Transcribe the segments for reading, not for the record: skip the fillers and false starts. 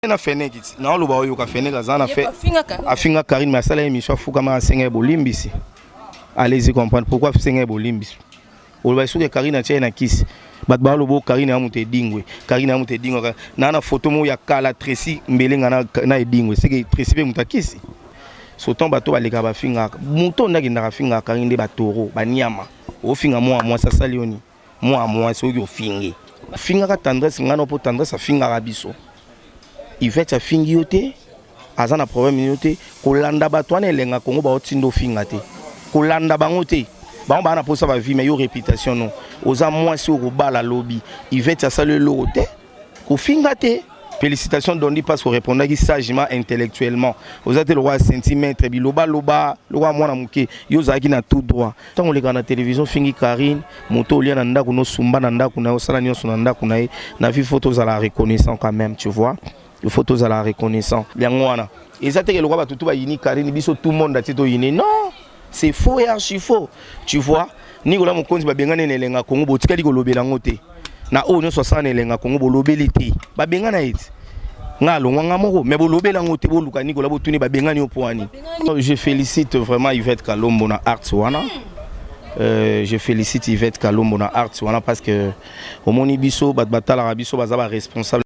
Na Feneki ti naoloba oyoka Feneki aza na fe afinga Karine, mais asala émission, afukama, asenga ye bolimbisi. Allez-y comprendre pourquoi asenga ye bolimbisi. Oloba soki Karine atia ye na kisi, bato baoloba Karine ya moto edingwe, Karine ya moto edingwe. Naa na photo moko ya kala, Tracy Mbelenga na edingwe, seke Tracy mpe moto akisi. Surtout bato balekaka bafingaka moto nde akendaka afingaka Karine nde batoro baniama. Ofinga mwa mwasi, asali yo nini? Mwa mwasi oyoki ofingi, afingaka Tendresse ngana mpo Tendresse afingaka biso. Ivete afingi yo te, aza na problème yo te. Kolanda bato wana elenga Kongo baotinda ofinga te, kolanda bango te. Bango baa na mposa bavie, mais yo réputation no oza mwasi okobala lobi. Ivete asali eloko te, kofinga te. Félicitations Dondi, parce qu'on répondaki sagement, intellectuellement. Oza te lokwa centimètre bilobaloba lokwa mwana moke. Yo ozalaki na tout droit. Ntango olekaka na télévision, fingi Karine, moto olia na ndako, nosumba na ndako na ye, osala nyonso na ndako na ye. Na vie, faut tozala reconnaissant quand même, tu vois, il faut tozala reconnaissant. Yango wana eza teke lokwa bato to bayini Karine, biso tout monde atie toyini. Non, c'est faux et archi faux, tu vois. Nikola Mokonzi babengani na elenga Kongo, botikali kolobela yango te. Na oyo nyonso asala na elenga Kongo, bolobeli te. Babengana ye ti nga alongwa nga moko, mais bolobeli yango te. Boluka Nikola, botuni babengani yo mpo wani. Je félicite vraiment Yvette Kalombo na art wana. Je félicite Yvette Kalombo na art wana parce que omoni biso bato batalaka biso baza baresponsable.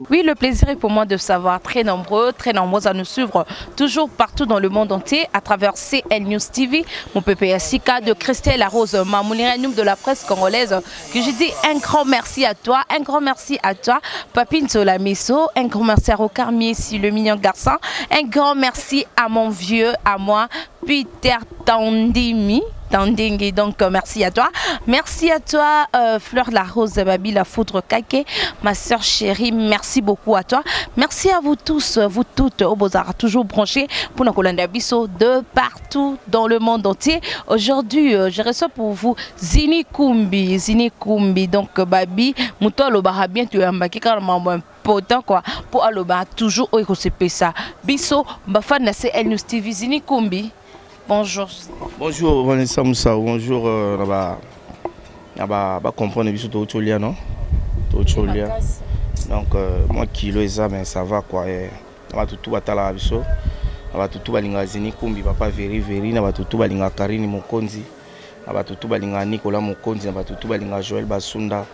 Oui, le plaisir est pour moi de savoir très nombreux, très nombreux à nous suivre toujours partout dans le monde entier à travers CL News TV, mon PPSIK de Christelle Rose Mamounirenum de la presse congolaise, que je dis un grand merci à toi, un grand merci à toi, Papine Solamiso, un grand merci à Rocard Miessi, le mignon garçon, un grand merci à mon vieux, à moi, Peter Tandimi. Tandingi, donc merci à toi. Merci à toi, Fleur la Rose Babi, la foudre Kake, ma soeur chérie, merci beaucoup à toi. Merci à vous tous, vous toutes, au Bozar, toujours branchés pour nous biso de partout dans le monde entier. Aujourd'hui, je reçois pour vous Zini Kumbi, Zini Kumbi, donc Babi, Mouto alobara bien, tu es un important quoi, pour aloba toujours oyo ekosepesa biso bafan na CL News TV. Zini Kumbi, bonjour. Bonjour Vanessa Moussa, bonjour na ba ba comprendre biso to lia non to lia. Donc moi kilo eza, mais ça va quoi. Na bato tu batalaka biso, na bato tu balingaka Zini Kumbi, papa Veri Veri, na bato tu balingaka Karine Mokonzi, na bato tu balingaka Nicolas Mokonzi, na bato tu balingaka Joël Basunda,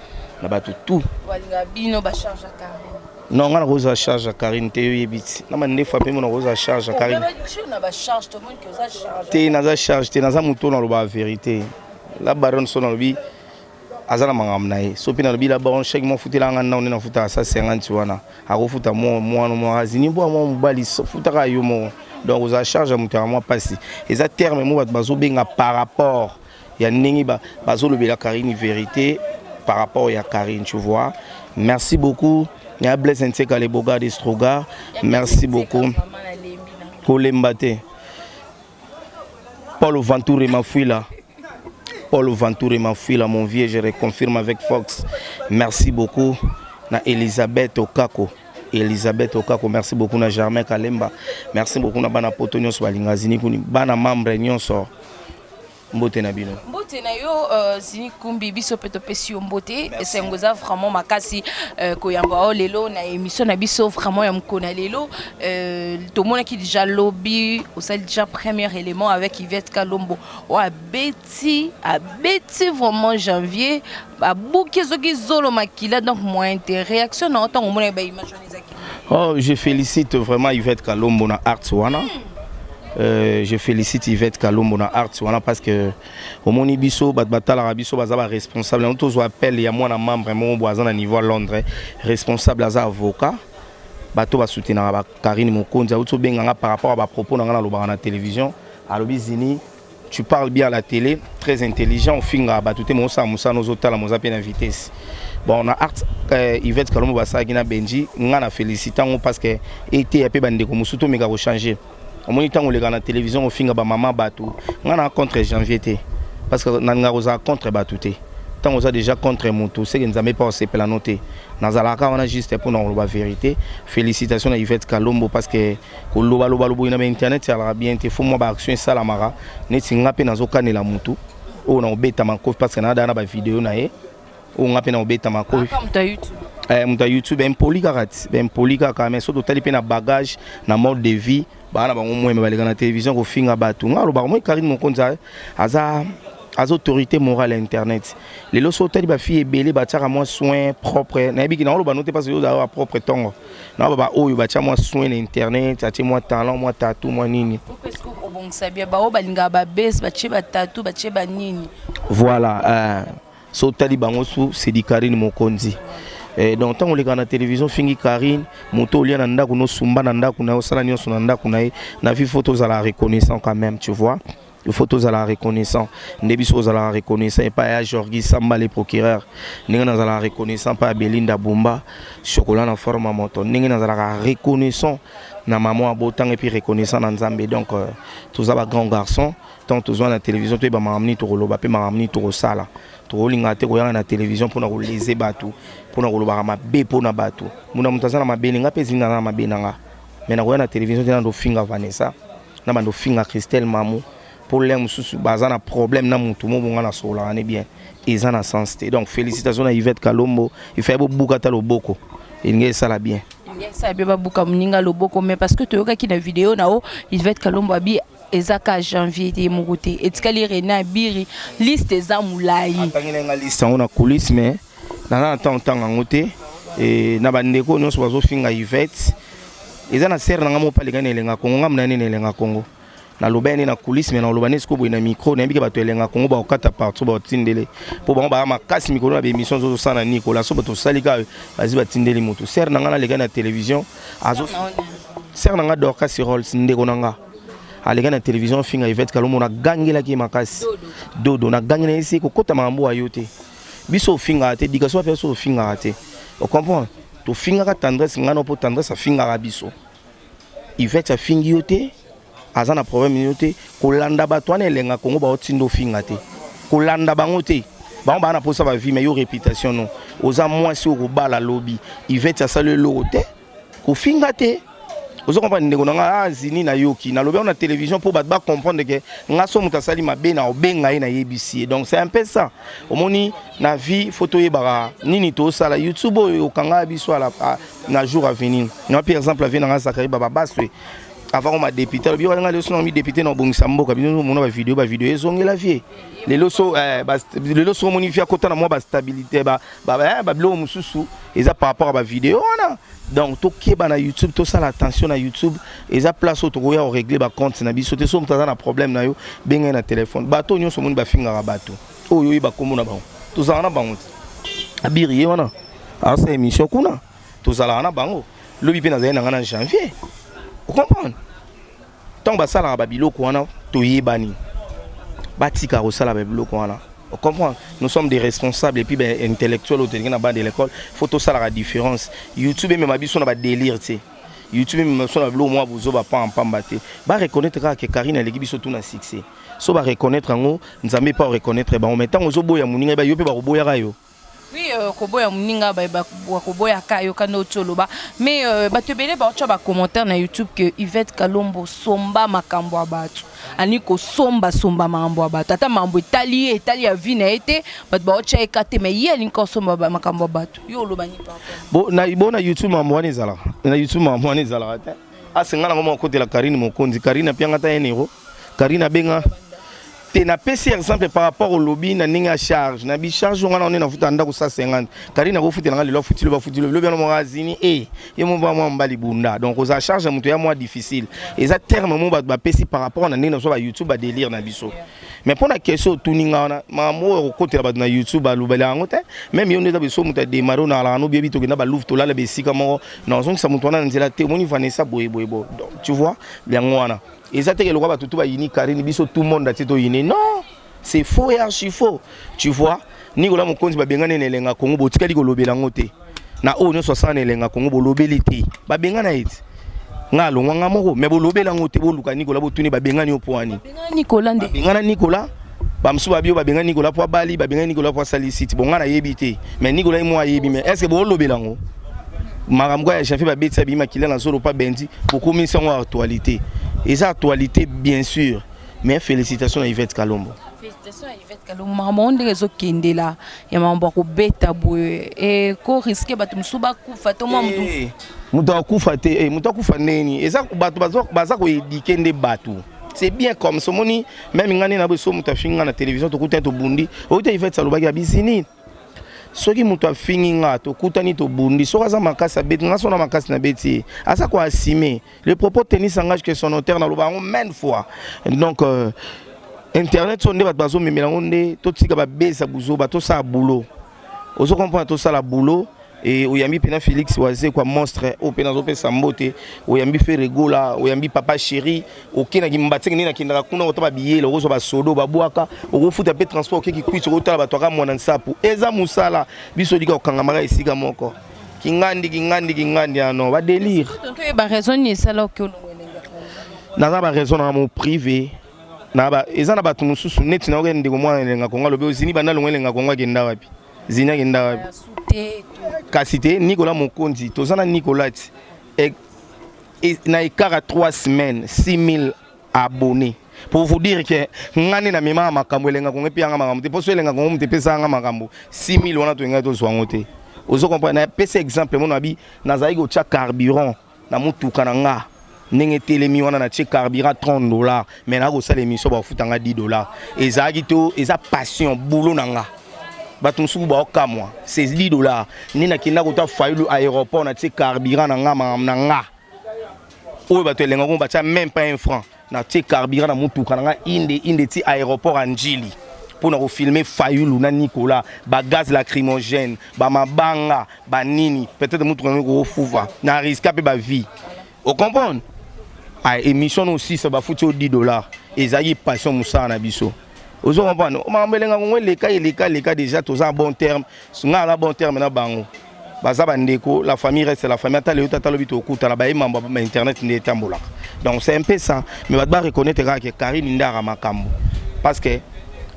na bato tu balingaka bino bacharge ya Karine. Non, nga nakozwa charge ya Karine te. Oyebi ti na mandefu ape mo nakozwa charge ya Karine te. Naza charge te, naza moto nalobaka vérité. La baronne so nalobi aza na makambo na ye, so mpe nalobi la baronne chaque mois afutelanga ndako nde nafutaka 150 wana, akofuta mwana moko azini mpo mwa mobali futaka yo moko. Donc ozala charge ya moto ya mwa mpasi eza terme mo bato bazobenga par rapport ya ndenge bazolobela Karine vérité par rapport ya Karine, tu vois. Merci beaucoup ya Blaise Nseka, le boga de Strogar, merci beaucoup. Kolemba te. Paul Ventour Mafuila, Paul Ventour Mafuila, mon vieux, je reconfirme avec Fox. Merci beaucoup na Elisabeth Okako, Elisabeth Okako, merci beaucoup na Germain Kalemba, merci beaucoup na bana poto nyonso balinga Zini Kuni, bana membre nyonso, mbote na bino. Mbote na yo, Zini Kumbi. Biso mpe topesi yo mbote. Esengo eza vraiment makasi koyamba o lelo na émission na biso vraiment ya mokolo na lelo. Tomonaki déjà lobi osali déjà premier élément avec Yvette Kalombo oyo abeti, abeti vraiment janvier, abuki soki zolo makila. Donc moyen te. Réaction na yo ntango omonaki baimage wana ezaki? Oh, je félicite vraiment Yvette Kalombo na art wana. Je félicite Yvette Kalombo na art wana parce que omoni biso bato batalaka biso baza baresponsable. Yango tozwa appel ya mwana membre moko bo aza na niveau ya Londres, responsable, aza avocat, bato basoutenaka bakarine Mokonzi. Auti obenganga par rapport à bapropos na nga nalobaka na télévision. Alobi: "Zini, tu parles bien à la télé, très intelligent, ofingaka bato te, mosala mosala ozotala moza mpe na vitesse." Bon, na art Yvette Kalombo basalaki na Benji, nga na félicite yango parce que eteya mpe bandeko mosusu tomeka kochanger. Omoni ntango oleka na télévision ofinga bamama bato, nga na contre janvier te parce que nalingaka kozala contre bato te. Ntango oza déjà contre moto, seke Nzambe mpe osepela no te. Nazalaka wana juste mpona koloba vérité. Félicitation na Yvette Kalombo, parce que kolobaloba loboyi na bainternet ezalaka bien te. Faut mwa baaction esalamaka. Neti nga mpe nazokanela motu oyo na kobeta makofi, parce que nadaa na bavideo na ye oyo nga mpe na kobeta makofi. Moto ya YouTube impoli kaka ti baimpoli kaka. Mais so totali mpe na bagage, na mode de vie, baa na bango mweme baleka na télévision kofinga bato. Nga alobaka moi, Karine Mokonzi aza autorité morale ya internet. Lelo so otali bafille ebele batiaka mwa soin propre, nayebiki naoloba no te, parce que ozala propre ntongo naoba baoyo batia mwa soin na internet, atie mwa talent, mwa tattoo, mwa nini. Obongisa bien, bao balingaka babese, batie batattoo, batie banini. Voilà, so otali bango su sedi Karine Mokonzi. Donc ntango oleka na télévision, fingi Karine, moto olia na ndako, nosumba na ndako na ye, osala nyonso na ndako na ye. Na vie, faut tozala reconnaissant quand même, tu vois. Il faut tozala reconnaissant. Nde biso ozalaka reconnaissant epai ya Georgi Samba le procureur, ndenge nazalaka reconnaissant epai ya Belinda Bumba chocolat na forme ya moto, ndenge nazalaka reconnaissant na mama abotanga, et puis reconnaissant na Nzambe. Donc toza bagrand garçon. Tant tozwa na télévision, toyeba makambo nini tokoloba mpe makambo nini tokosala. Tokolinga te koyanga na télévision mpona koleze bato, mpona kolobaka mabe mpona bato. Muna moto aza na mabe nga mpe ezinga na mabe na nga, mais nakoya na télévision te na ndofinga Vanessa, na bando finga Christelle Mamu, mpo lere mosusu baza na problème na motu mo bonga nasololaka ne bien, eza na sens te. Donc félicitation na Yvette Kalombo. Ifai bobuka ata loboko, elingi esala bien. Esala bien, babuka moninga loboko. Mais parce que toyokaki na video na o Yvette Kalombo abi eza ka janvier te moko te, etikali René Abiri, liste eza molai. Atangi na nga liste yango na coulisse, mais naza na ntango ntango yango te. Na bandeko nyonso bazofinga Yvette, eza na sere na nga moko aleka na Elenga Kongo. Nga mona nini Elenga Kongo, naloba ye nde na coulisse, mais naloba nde sikoyo boye na micro. Nayebi ke bato Elenga Kongo bakokata partout, baotindele mpo bango baya makasi mikolo na baémission ozosala na Nicolas. So bato osali kaka bazwi, batindeli moto. Sere na nga naleka na télévision, azo sere na nga Dorcas Rolls, ndeko na nga, aleka na télévision finga Yvette Kalombo. Nagangelaki ye makasi, dodo nagangela ye se kokota makambo ya yo te. Biso ofingaka te, éducation ape biso ofingaka te, ocomprendre. Tofingaka Tendresse ngai no mpo Tendresse afingaka biso. Yvette afingi yo te, aza na problème yo te. Kolanda bato wana Elenga Kongo baotinda ofinga te, kolanda bango te. Bango baa na mposa bavie, mais yo réputation no, oza mwasi okobala lobi. Yvette asali eloko te, kofinga te. Ozo comprendre, ndeko na nga azini? Nayoki nalobi yango na télévision mpo bato bacomprendre ke nga so moto asali mabe na obenga ye, nayebisi ye. Donc c'est un peu ça. Omoni, na vie faut toyebaka nini tosala. YouTube oyo okanga biso na jour à venir. Na par exemple avie nanga Zakari Bababaswe, avant koma député, alobi nga lelo so na mi député na obongisa mboka. Bino omona bavideo, bavideo ezongela vie lelo. So lelo so omoni vie akota na mwa bastabilité, babiloko mosusu eza par rapport à bavideo wana. Donc tokeba na YouTube, tosala attention na YouTube. Eza place oyo tokoya korégler bacompte na biso te. So moto aza na problème na yo, benga ye na telefone. Bato nyonso omoni bafingaka bato oyo, oyeba kombo na bango, tozalaka na bango te. Abiri ye wana asala émission kuna, tozalaka na bango. Lobi mpe nazali na ngai na janvier, ocomprendre. Ntango basalaka babiloko wana, toyebani, batika kosala babiloko wana, comprendre. Nous sommes des responsables et puis ben, intellectuels oyo tolingi na bande de l'école. Faut tosalaka différence. YouTube emema biso na badélire te, YouTube emema biso na biloko mwa bozoba pamba te. Bareconnaître kaka ke Karine aleki biso tu na succès. So bareconnaître yango, Nzambe mpe areconnaître bango. Mais ntango ozoboya moninga, yo mpe bakoboyaka yo. Oui, koboya moninga, bakoboyaka yo kanda oti oloba. Mais bato ebele baotya bacommentaire na YouTube ke Yvette Kalombo somba makambo ya bato, ani kosombasomba makambo ya bato, ata makambo etali ye, etali ya vie na ye te. Bato baotya ye ka te, mais ye alingi kosomba makambo ya bato. Yo oloba ni par bo na, bo na YouTube makambo wana ezalaka na YouTube, makambo wana ezalaka te. Asenga nango moko akotela Karine Mokonzi. Karine apianga ta 1 euro, Karine abenga te. Napesi exemple par rapport olobi na ndenge ya charge na bicharge wana, one nafuta ndako 150, Karine akofutela lelo, afuti lobi, afuti lobi, lobi wana moko azini e ye mo mwa mobali bunda. Donc ozala charge ya moto ya mwa difficile. Eza terme mo bato bapesi par rapport na ndenge na biso ba YouTube, badélire na biso. Mais mpo na question otuni nga wana, makambo oyo okotela bato na YouTube, balobela yango te. Même yo nde eza biso moto adémarre, onalaka no biebi, tokenda balouve, tolala besika moko, na ozongisa moto wana na nzela te. Omoni Vanessa boye boye boye. Donc tu vois, yango wana eza teke lokwa bato to bayini Karine, biso tout monde atie toyini. Non, c'est faux et archi faux, tu vois. Nikola Mokonzi babengani na Elenga Kongo, botikali kolobela yango te. Na oyo nyonso asala na Elenga Kongo, bolobeli te. Babengana ye ti nga alongwa nga moko, mais bolobela yango te. Boluka Nikola, botuni babengani yo mpo wani. Nikola nde babengana Nikola. Bamosusu babi oyo babengani Nicolas mpo abali, babengani Nicolas mpo asali site. Bon, ngai nayebi te, mais Nicolas ye mo ayebi. Mais est ce que boolobela yango makambo kaka ya Janvier babetisa bimi makila na zolo pa bendi, bokomisi yango actualité? Eza actualité, bien sûr, mais félicitations na Yvette Kalombo. Félicitation ya Yvette Kalombo. Makambo yango ndenge ezokendela ya makambo ya kobeta boye, ekorisquer bato mosusu bakufa to mwa motu. Moto akufa te. Moto akufa ndeni? Eza bato baza koéduquer nde bato. C'est bien comme ça. Omoni, même ngai nde na boye, so moto afingi nga na télévision, tokutani, tobundi. Oyo te, Yvette alobaki abisini, soki moto afingi nga, tokutani, tobundi, soki aza makasi, abeti nga. So na makasi nabeti ye, aza koassumer. Le propos tenu n'engage que son auteur. Naloba yango maintes fois. Donc internet so nde bato bazomemela yango nde totika babesa buzoba, tosala boulot. Ozo comprendre? Tosala boulot. E oyambi mpena Félix Wazekwa, monstre oyo mpe nazopesa mbote. Oyambi Ferre Gola, oyambi Papa Chéri, okendaki Mbatseke. Nde nakendaka kuna kota babiyela, okozwa basodo babwaka, okofuta mpe transport, okeki kwiti, okotala bato aka mwana nsapu. Eza mosala. Biso olika kokangamaka esika moko, kingandi, kingandi, kingandi, ano badélire. Tonto, oyeba raison nini esala oki olongo Elengi? Naza baraison nanga mo privé na ba, eza na bato mosusu neti nayoka ndeko mwana Elenga Kongo alobi ozini banda longo Elenga Kongo akenda wapi, zini akenda wapi. Te. Kasi te, Nicolas Mokonzi, toza na Nicolas ti na écart ya 3 semaines, 6000 abonnés, pour vous dire que nga nde namemaka makambo Elenga Kongo. Epeyanga makambo te, mpo so Elenga Kongo moto epesaka makambo 6000 wana, toyengai tozwa yango te. Ozo comprendre? Napesa exemple mono abi nazalaki kotya carburant na motuka na nga ndenge etelemi wana, natie carburant 30 $, mais naa kosala émission, bafutanga 10 $. Ezalaki to eza passion, boulot na nga. Bato mosusu baokamwa, c'est 10 $ nde nakenda kota Fayulu aéroport, natie carburant na nga, makambo na nga oyo bato Elenga Kongo batia même pas un franc. Natie carburant na motuka na nga, inde inde ti aéroport ya Njili mpona kofilmer Fayulu na Nicolas. Bagaz lacrymogène, bamabanga, banini, peut-être motuka yango kokofufa na risque mpe bavie. Ocomprendre? Ah, émission no osisa, bafuti oyo 10 $. Ezalaki passion, mosala na biso. Ozo comprendre? Makambo Elenga Kongo eleka, eleka, eleka déjà. Toza na bon terme, ngai na bon terme na bango, baza bandeko. La famille reste la famille. Ata lelo, tata lobi, tokutana, baye mambo ya internet nde etambolaka. Donc c'est un peu ça. Mais bato bareconnaître kaka ke Karine nde aka makambo, parce que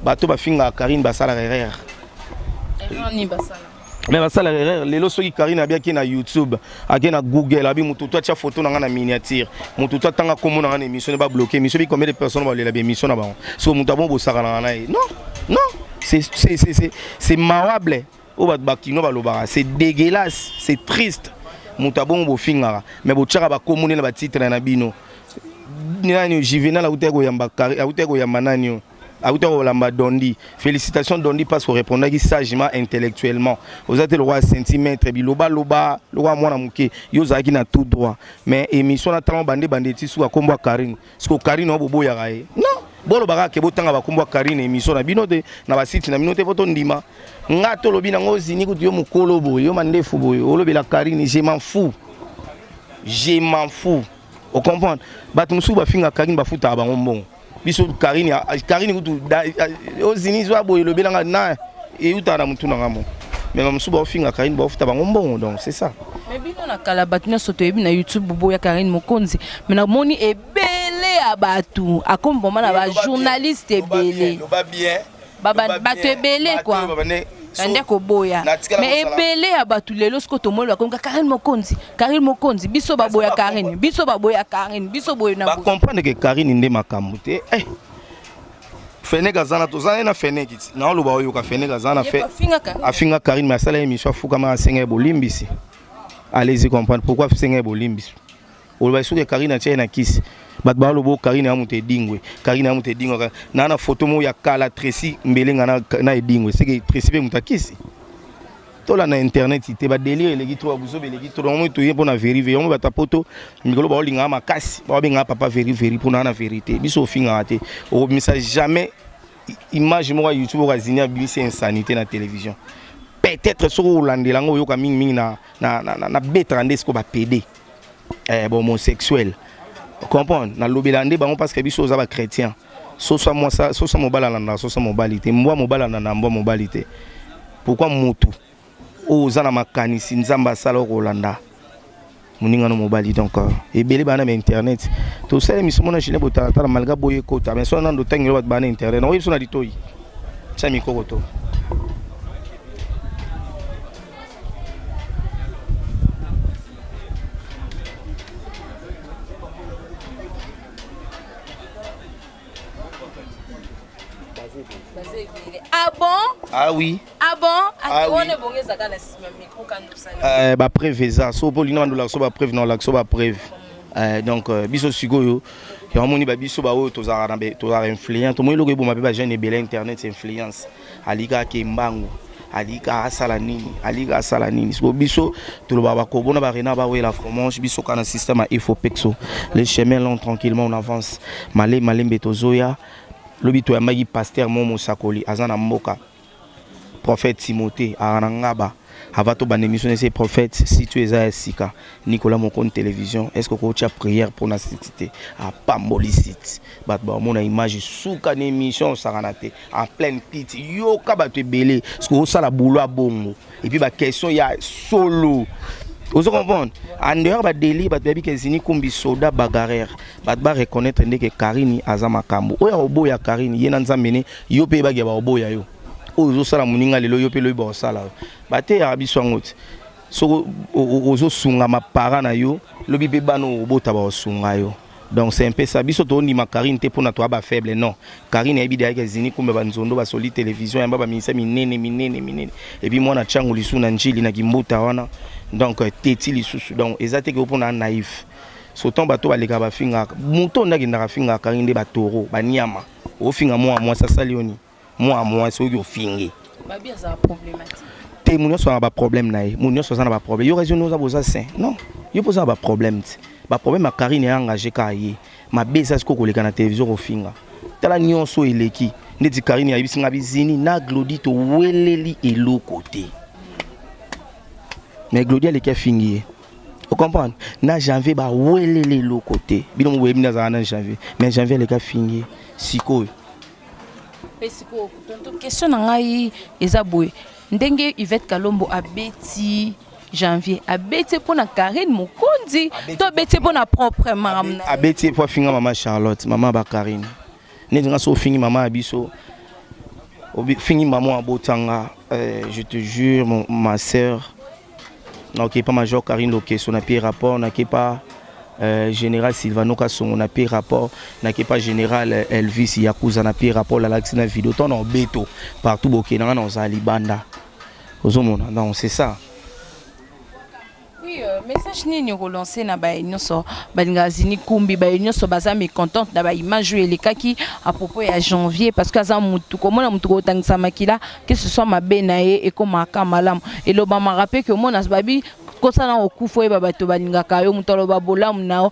bato bafingaka Karine basalaka erreur. Erreur nini basala? Mais basalaka erreur. Lelo soki Karine abi ake na YouTube, ake na Google, abi motu to atia photo na nga na miniature, motu to atanga kombo na nga na émission, ne babloquer émission bi combien de personnes balela baémission na bango? So moto abon bosakanaka na ye, non, non, c'est marable. Oyo bato bakino balobaka, c'est dégueulasse, c'est triste. Moto abongo bofingaka, mais botiaka bakombo nde na batitre na bino. Nani, Juvenal akutaki koyamba, akutaki koyamba nani oyo akuta kolamba Dondi. Félicitations Dondi, parce que répondaki sagement, intellectuellement. Oza te lokwa centimètre bilobaloba lokwa mwana moke. Yo ozalaki na tout droit. Mais émission na ntango bande bande ti suka kombo ya Karine. Siko Karine oyo boboyaka ye, non, bolobaka ke botanga bakombo ya Karine émission na bino te, na basite na bino te, po tondima. Nga tolobi nango zini kutu, yo mokolo boye, yo mandefu boye, olobela Karine, je m'en fous, je m'en fous. Ocomprendre? Bato mosusu bafinga Karine, bafutaka bango mbongo. Biso Karine, Karine kutu ozini zwa boye, elobelanga na eutaka na motu na nga mo. Mais bamosusu baofinga Karine, baofuta bango mbongo. Donc c'est ça. Mais bino na kala, bato nyonso toyebi na YouTube boboya Karine Mokonzi, mais namoni ebele ya bato akomi vraiment na bajournaliste ebele, bato ebele quoi, bande koboya. Mais ebele ya bato lelo siko tomoni bakomi Karine Mokonzi, Karine Mokonzi, biso baboya Karine, biso baboya Karine, biso boye na boye. Bacomprendre ke Karine nde makambo te. Fenek aza na, toza ye na Fenek ti naoloba, oyoka Fenek aza na fe. Afinga Karine. Afinga Karine, mais asala émission, afukama, asenga ye bolimbisi. Allez-y comprendre pourquoi asenga ye bolimbisi. Oloba soki Karine atia ye na kisi, bato baoloba o Karine ya moto edingwe, Karine ya moto edingwe. Naa na photo moko ya kala, Tracy Mbelenga na edingwe, seke Tracy mpe moto akisi. Tolanda internet te, badélire eleki trop, babuzoba eleki trop. Yango toye mpona vérité. Yango bato ya poto mikolo baolingaka makasi, baobengaka papa veri veri mpona na vérité. Biso ofingaka te, okobimisa jamais image moko ya YouTube oyo azini abimisi insanité na télévision. Peut-être soki olandela yango, oyoka mingimingi na betaka nde sikoyo bapédé, homosexuel. Comprendre? Nalobela nde bango, parce que biso oza bachrétien. Soso mwasa, soso mobali alandaka soso mobali te, mbwa mobali alandaka mbwa mobali te. Pourquoi motu oyo oza na makanisi Nzambe asala okolanda? Moninga no mobali donc euh, ebele bana na internet. Tosala émission mona Julien botalatala malgré boye kota mais so nando tangelo bato bana internet. Na oyebi so na litoyi. Tia mikoko to. Ah bon? Ah oui. Ah bon? Ah oui. Euh, ba preuve eza so mpo olingi bando olakisa ba preuve na olakisa ba preuve euh, donc euh, biso sikoyo yango moni babiso baoyo tozalaka na tozalaka influent tomoni eloko eboma mpe bajeune ebele internet influence alika ake mbangu alika asala nini alika asala nini sikoyo biso tolobaka bakobo na barena bawela fromage biso kaka na système ya efopexo le chemin long tranquillement on avance male malembe tozoya lobi toyambaki pasteur mo mosakoli aza na mboka Prophète Timothée aka na ngaba avant tobanda émission nese prophète si tu eza ya sika Nicolas Mokoni télévision est-ce que okotia prière pona site te apamboli site bato bamona image suka na émission osakana te en pleine pite yoka bato ebele ce que osala boulot ya bongo et puis ba question ya solo ozo comprendre en dehors ba délire bato bayebi ke Zini Kumbi soda bagarreur bato ba reconnaître nde ke Karine aza makambo oyo akoboya Karine ye na Nzambe ne yo mpe yebaki bakoboya yo oyo ozosala moninga lelo yo mpe lobi bakosala yo bateyaka biso yango te soki ozosunga mapara na yo lobi mpe bana oyo obota bakosunga yo donc c'est un peu ça biso tondima Karine te mpona toa ba faible non Karine ayebi deyaki ezini kumbe banzondo basoli télévision yamba baminisa minene minene minene epuis mwana ntango lisusu na njili na kimbuta wana donc teti lisusu donc eza te ke mpona naïf surtout bato balekaka bafingaka moto oyo nde akendaka afingaka Karine nde batoro baniama ofinga mwa mwasi asali yo nini mwa mwasi oyoki ofingi babi azala problématique te moto nyonso aza na baproblème na ye moto nyonso aza na baproblème yo raison oza boza saint non yo mpo oza na baproblème te baproblème ya Karine ya engage kaka ye mabe eza sikoyo koleka na télévision kofinga tala nyonso eleki ndeti Karine ayebisi nga bizini na Glody toweleli eloko te mais Glody aleki afingi ye ocomprendre na janvier baweleli eloko te bino mo boyebi nde azala na janvier mais janvier aleki afingi ye sikoyo mpe sikoyo tonto question na ngai eza boye ndenge Yvette Kalombo abeti janvier abeti mpo na Karine Mokonzi to abeti mpo na propre makambo na abeti mpo afinga mama Charlotte mama ba Karine neti nga so ofingi mama ya biso ofingi mama abotanga euh, je te jure mon, ma sœur naoke pa major Karine Lokeso na pie rapport nake pa euh, général Silvano Kasongo na pie rapport nake pa général euh, Elvis Yakuza na pie rapport lalakisi na video to na obeto partout bokende nga na ozala libanda ozomona donc c'est ça. Oui, euh, message nini okolancer na baye nyonso balingaka Zini Kumbi baye nyonso baza mécontente na baimage oyo elekaki à propos ya janvier parce que aza mutu komona mutu kotangisa makila que ce soit mabe na ye ekomaka malamu elobamaka mpe ke omona babi kosala okufa oyeba bato balingaka yo moto aloba bolamu na yo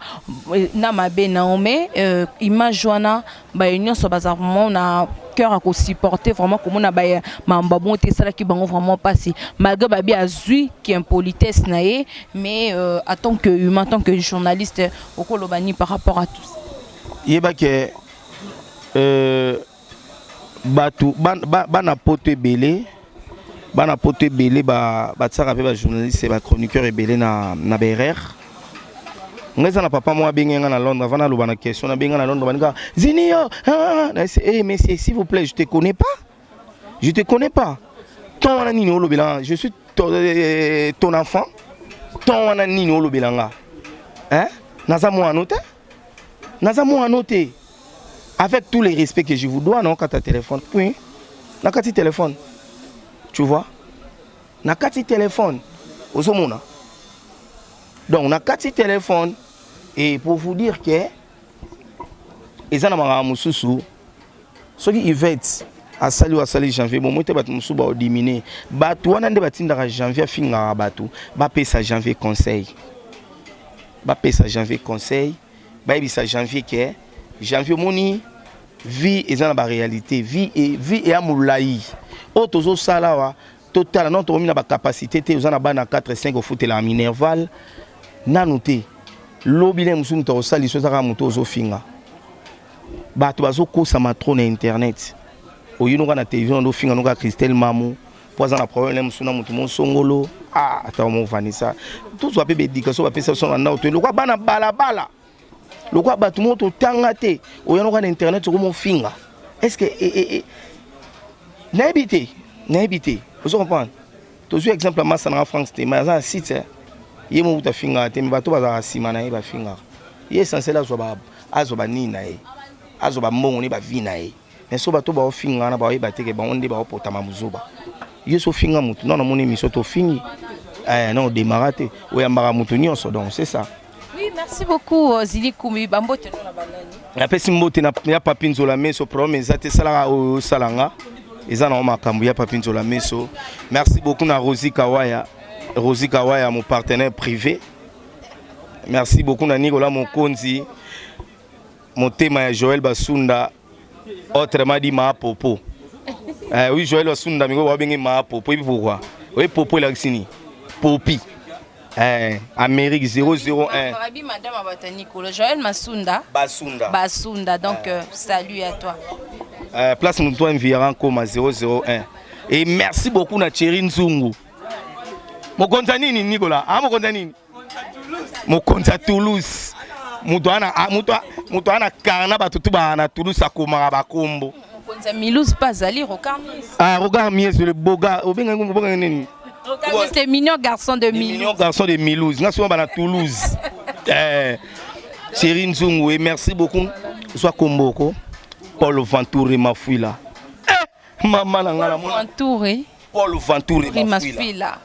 na mabe na yo mais euh, image wana baye nyonso baza vraiment na cœur à supporter vraiment komona ba mamba bon te esalaki bango vraiment pasi malgré babi azui ki impolitesse na ye mais euh, en tant que humain en tant que journaliste okoloba ni par rapport à tout ça yeba ke euh, bato bana poto ebele bana poto ebele batiaka mpe bajournaliste bachroniqueur ebele na, na baerreur ngai eza na papa moko abengi nga na Londres avant naloba na question nabengi nga na Londres baninga Zini yo ah, ah, eh monsieur s'il vous plaît je te connais pas je te connais pas ton wana nini olobela je suis ton, euh, ton enfant ton wana nini olobela nga hein naza mwana te naza mwana te avec tous les respects que je vous dois non kata téléphone oui na kati téléphone tu vois na kati téléphone ozomona donc na kati téléphone et pour vous dire que eza na makambo mosusu soki Yvette asali oyo asali janvier bomoi te bato mosusu baodimine bato wana nde batindaka janvier afingaka bato bapesa janvier conseil bapesa janvier conseil bayebisa janvier ke janvier omoni vie eza na baréalité vie, e, vie eya molai oyo tozosala awa totala non tokomi na bacapacité te oza na bana 4 5 ofutelaka minerval nanu te lobi le mosusu moto akosala liso eza kaka moto ozofinga bato bazokosama trop na internet oyinoka na télévision ndofinga noka Christelle Mamu. Po aza na problème mosusu na motu mosongolo. Ah, ata mo Vanessa. Tozwa pe éducation bapesa biso na ndako to lokwa bana balabala. Lokwa bato moko totanga te. Oya noka na internet okomofinga. Est-ce que nayebi te, nayebi te. Ozo comprendre? Tozwi exemple ya masa nanga Frank Stema, aza na site. Ye moko kutu afingaka te, mais bato bazalaka nsima na ye bafingaka. Ye essentiel azwa ba azwa ba nini na ye. Azwa ba mbongo ne ba vie na ye. Mais so bato baofinga wana baoyeba te ke bango nde baopotama mozoba. Ye so finga motu, non namoni émission tofingi. Eh, non odémarra te. Oyambaka motu nyonso, donc c'est ça. Oui, merci beaucoup Zili Kumi. Bambote no na banani. Napesi mbote na ya Papi Nzola Meso, problème eza te, salaka oyo osala nga. Eza na makambo ya Papi Nzola Meso. Merci beaucoup na Rosie Kawaya. Rosie Kawaya, mon partenaire privé. Merci beaucoup na Nicolas Mokonzi. Motema ya Joël Basunda, autrement dit Ma Popo. Eh, oui, Joël Basunda, mais on va Ma Popo. Et pourquoi? Oui, Popo elakisi nini? Popi. Eh, Amérique 001. Rabi Madame Abatani Joël Masunda. Basunda. Basunda, donc salut à toi. Place Moutoua Environ Koma 001. Et merci beaucoup na Thierry Nzungu. Mokonza nini Nicolas? Ah mokonza nini? Mokonza Toulouse. Mutu ana mutu mutu ana karna bato tu ba na Toulouse akomaka bakombo. Mokonza Milouz pas ali Rocard Mies. Ah Rocard Mies le beau gars. Obenga obenga nini? Rocard Mies le mignon garçon de Milouz. Mignon garçon de Milouz. Nga souvent ba na Toulouse. Eh Thierry Nzungu et merci beaucoup. Soit komboko Paul Ventouri Mafuila. Eh mama na nga na Ventouri. Paul Ventouri Mafuila.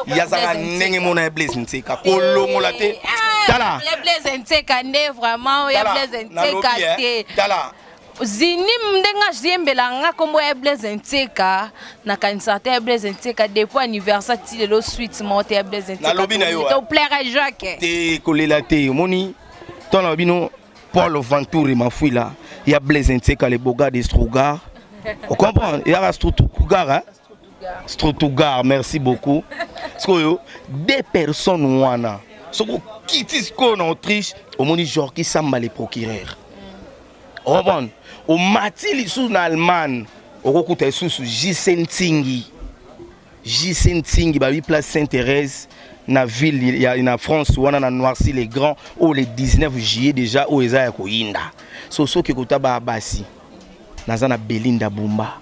Yazaka ndenge mona ya Blaise Ntseka kolongola te. Tala. Ya Blaise Ntseka nde vraiment ya Blaise Ntseka te. Tala. Zini ndenge aziyembela nga kombo ya Blaise Ntseka nakanisaka te ya Blaise Ntseka depuis anniversaire ti lelo suite moko te ya Blaise Ntseka. Nalobi na yo. To plaire Jacques. Te kolela te omoni tona bino Paul Ventouri Mafuila ya Blaise Ntseka le beau gars de Strugar. On comprend? Il y a Strugar hein? Strutugar, merci beaucoup. Sikoyo, deux personnes wana. Soko kiti sikoyo na Autriche, omoni Jorki Samba le procureur. Comprendre? Omati lisusu na Allemagne, okokuta lisusu JC Ntingi. JC Ntingi babi place Sainte-Thérèse na ville ya na France wana na Noircy les Grands oyo le 19 juillet déjà oyo eza ya koyinda. So soki kota ba basi naza na Belinda Bumba.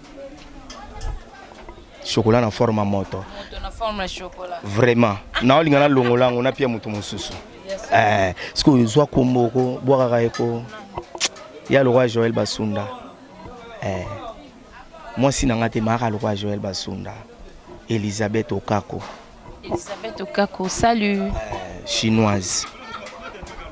Chocolat na forme ya moto. Moto na forme ya chocolat. Vraiment. Naolinga na longola yango na pia moto mosusu. Eh, sikoyo zwa kombo ko bwakaka ye ko ya lokwa Joël Basunda. Eh, mwasi na nga te maaka lokwa Joël Basunda. Elisabeth Okako. Elisabeth Okako, salut. Eh, chinoise.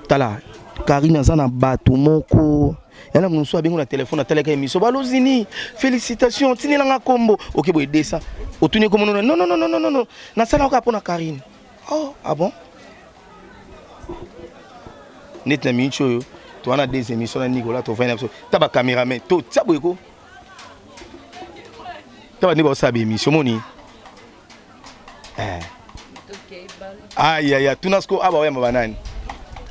Tala, Karine aza na bato moko. Yana mosusu abengi na telefone atalaka émission balozini félicitations tinelanga kombo oke boye desa otuni kombo non non non non non non nasalaka kaka mpona Karine. Oh, ah bon? Neti na minute oyo toza na deux émissions na Nicolas tovandi na biso ta ba cameraman to tia boye ko ta ba nde baosala ba émission moni eh. Aïe aïe, tuna siko aba oyamba banani?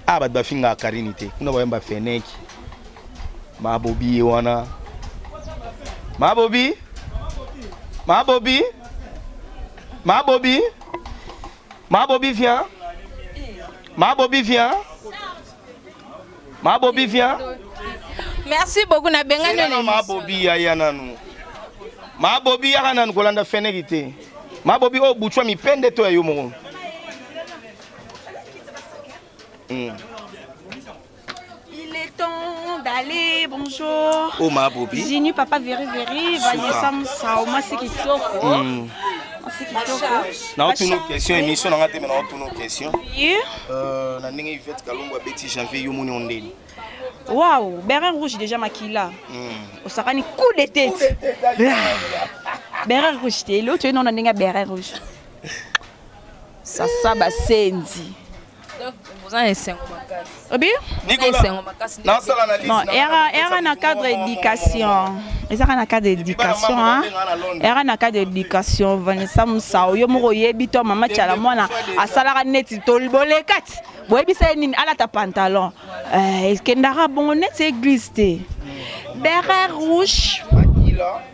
Ah bato bafingaka Karine te. Kuna bayamba Feneki. Ma Bobi ye wana. Ma Bobi? Ma Bobi? Ma Bobi? Ma Bobi viens. Ma Bobi viens. Ma Bobi viens. Merci beaucoup na bengani na Ma Bobi ya ya nanu. Ma Bobi yaka nanu kolanda Feneki te. Ma Bobi oyo buchwa mipende to ya yo moko. Il est temps d'aller, bonjour. Oh ma Bobi. Zini papa Veri Veri, Vanessa Moussa, moi c'est Kitoko. Moi c'est Kitoko. Na otuna question émission na ngate na otuna question. Oui. Na ndenge Yvette Kalombo abeti janvier yo moni ondeni. Waouh, béret rouge déjà makila. Osakani coup de tête. Béret rouge te, l'autre non na ndenge béret rouge. Sasa basenzi. Donc vous en esengo makasi. Obi? Nicolas. Esengo makasi. Nasala analyse. Non, era era na cadre éducation. Ezaka na cadre éducation hein. Era na cadre éducation Vanessa Moussa yo moko yebi to mama Tshala mwana asalaka neti to bolekati. Boyebisa ye nini alata pantalon. Eh, ekendaka bongo neti église te. Béret rouge.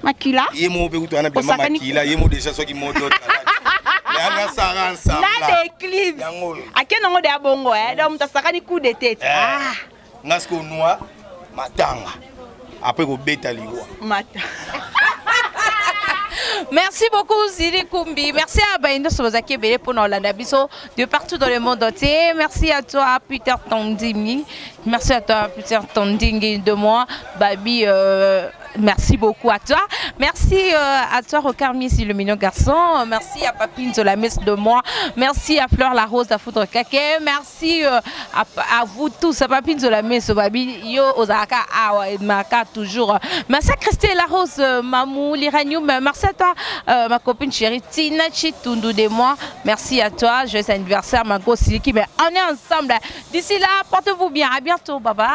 Makila. Ye moko mpe kutu wana bilamba. Osakani- Makila ye mo déjà soki moto yanga sara ensemble. Na d'éclipse. Yango oyo. Ake nango de ya bongo, eh. Donc moto asakani coup de tête. Ah. Nga sikoyo noir matanga après kobeta liwa. Mata. Merci beaucoup Zili Kumbi. Merci à Baïndo Sobozaki Ebele pour nous biso de partout dans le monde entier. Merci à toi Peter Tondingi. Merci à toi Peter Tondingi de moi. Babi, merci beaucoup à toi. Merci à toi Rocard Missi, le mignon garçon. Merci à Papine de la messe de moi. Merci à Fleur la Rose, à Foudre Kake. Merci à vous tous. À Papine de la messe, Babi, Yo, Ozaka, Awa et Maka toujours. Merci à Christelle la Rose, Mamou, Liranium. Merci à toi, ma copine chérie Tina Chitundu de moi. Merci à toi. Joyeux anniversaire, ma grosse Siliki. Mais on est ensemble. D'ici là, portez-vous bien. À bientôt. Bye bye.